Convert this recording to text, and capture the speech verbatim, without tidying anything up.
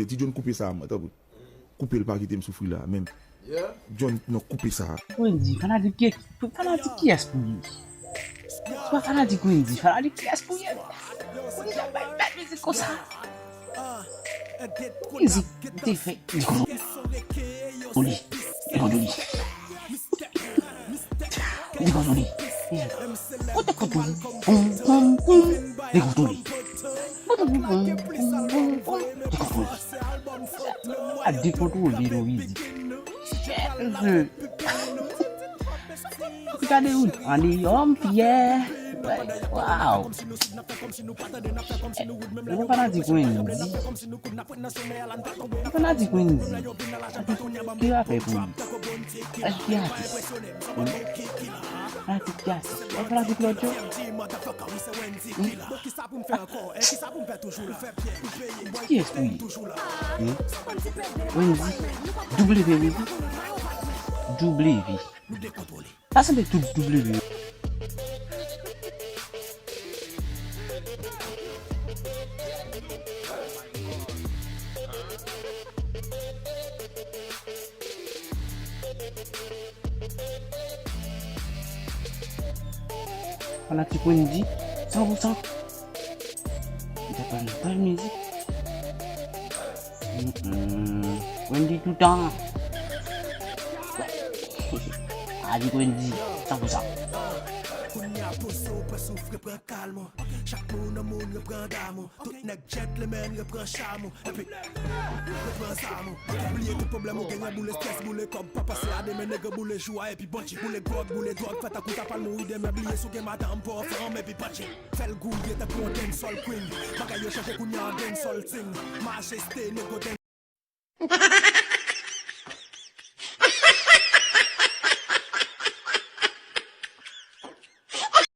Ti John, koupe sa, mwen, tanpri. Koupe l, pa kite m soufri la menm. John, non, koupe sa. Wendy, fanatik ki, fanatik kiyès pou ye? Se pa fanatik Wendy, fanatik kiyès pou ye? Wendy ap bay bèl mizik konsa. Mizik te fè. Li konn li. Li konn li. Li konn li. Kote kote. Poum, poum, poum. Li konn li. Kote poum, poum, poum, poum. Li konn li. A dekontwole nou, Wendy. Gade ou, an deyò, m fyè. Waw. Mwen pa nan di Wendy. Mwen pa nan di Wendy. Ki rapè pou li? Ki atis? Fanatik ki atis? Mwen fanatik lòt yo. Kiyès pou li? Wendy. W Wendy. W. Sa sanble tout W. Fanatik Wendy, san pou san. Li t ap bay nou bèl mizik. Mm, mm. Wendy toutan. Fanatik Wendy, san pou san. Kounye a poze w, pran souf, repran kalm ou. Chak moun an moun, repran dam ou. Tout nèg gentleman, repran cham ou. Epi, repran zam ou. Bliye tout pwoblèm ou genyen, boule estrès, boule kòb, pa panse a demen, nègre boule jou a, epi bondye. Boule gwòg, boule dwòg, fè tankou ta pral mouri demen, bliye si w gen madanm, pa w fanm, epi bondye. Fè l gouye tankou yon dancehall queen. Bagay yo chanje kounye a, dancehall ting. Majeste, nego dancehall.